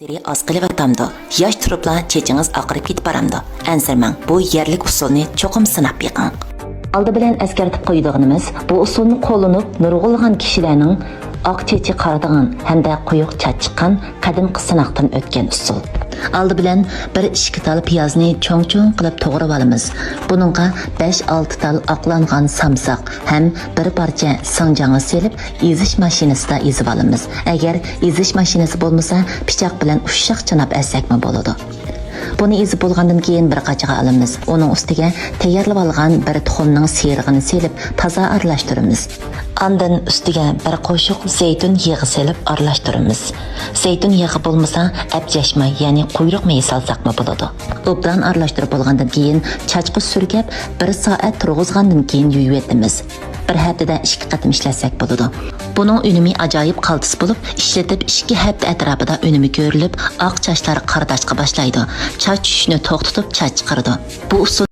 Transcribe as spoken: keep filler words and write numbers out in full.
ئاز قېلىۋاتامدۇ؟ ياش تۇرۇپلا چېچىڭىز ئاقىرىپ كېتىپ بارامدۇ؟ ئەنسىرىمەڭ، بۇ يەرلىك ئۇسۇلنى چوقۇم سىناپ بېقىڭ. ئالدى بىلەن ئەسكەرتىپ قويىدىغىنىمىز، بۇ ئۇسۇلنى قوللىنىپ نۇرغۇنلىغان كىشىلەرنىڭ ئاق چېچى قارىدىغان ھەمدە قويۇق چاچ چىققان قەدىمكى سىناقتىن ئۆتكەن ئۇسۇل. ئالدى بىلەن بىر ئىككى تال پىيازنى چوڭ-چوڭ قىلىپ توغرىۋالىمىز. بۇنىڭغا بەش-ئالتە تال ئاقلانغان سامساق ھەم بىر پارچە سىڭجاڭغا سېلىپ، ئېزىش ماشىنىسىدا ئېزىۋالىمىز. ئەگەر ئېزىش ماشىنىسى بولمىسا، پىچاق بىلەن ئۇششاق چاناپ ئەزسەكمۇ بولىدۇ. بۇنى ئېزىپ بولغاندىن كېيىن بىر قاچىغا ئالىمىز. ئۇنىڭ ئۈستىگە تەييارلىۋالغان بىر تۇخۇمنىڭ سېرىقىنى سېلىپ، تازا ئارىلاشتۇرىمىز. ئاندىن ئۈستىگە بىر قوشۇق زەيتۇن يېغى سېلىپ ئارىلاشتۇرىمىز. زەيتۇن يېغى بولمىسا، ئەبجەش ماي، يەنى قۇيرۇق مېيى سالساقمۇ بولىدۇ. ئوبدان ئارىلاشتۇرۇپ بولغاندىن كېيىن، چاچقا سۈركەپ، بىر سائەت تۇرغۇزغاندىن كېيىن يۇيۇۋېتىمىز. بىر ھەپتىدە ئىككى قېتىم ئىشلەتسەك بولىدۇ. بۇنىڭ ئۈنۈمى ئاجايىپ قالتىس بولۇپ، ئىشلىتىپ ئىككى ھەپتە ئەتراپىدا ئۈنۈمى كۆرۈلۈپ، ئاق چاچلار قارىداشقا باشلايدۇ. چاچ چۈشۈشنى توختىتىپ، چاچ چىقىرىدۇ. بۇ ئۇسۇل